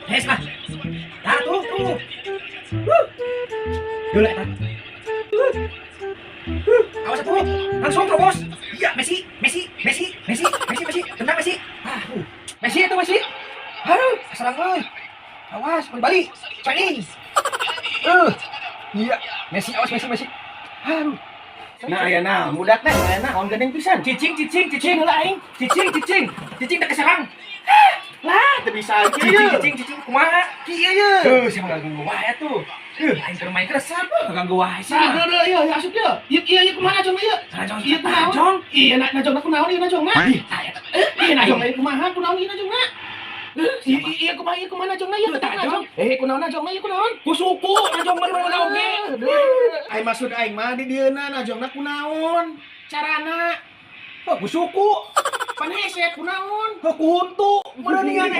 Hes ah. Nah, tuh, tuh. Huh. Geuleuh eta. Huh. Huh. Awas atuh. Langsung terobos. Iya, Messi, Messi, Messi, Messi, Messi, Messi. Tendang Messi. Ah, Messi itu Messi. Aduh, serang euy. Awas, balik. Training. Iya, Messi, awas Messi, Messi. Aduh. Nah, aya nah, budak teh aya naon geuning pisan. Cicing, cicing, cicing heula aing. Cicing, cicing. Cicing teh keserang. Lah, teu bisa kieu. Cicing, cicing, cicing. Kumaha? Kieu ye. Tuh, siapa ganggu wae tuh. Aing keur main resep, ganggu wae sih. Nah, deui ieu asup ieu. Ieu ieu ieu kumaha najong ieu? Najong, Ieu kunaon? Najong. Iya, najong kunaon ieu najongna? Ih, tah eta. Iya, najong ieu kumaha kunaon ieu najongna? Iya iya kumaha ieu kumaha najongna ieu? Najong. Eh, kunaon najongna ieu kunaon? Ku suku najong mah di mana oge. Ai maksud aing mah di dieuna najongna kunaon? Carana. Oh, ku suku. Pan hese kunaon? Ku huntu. Meureun.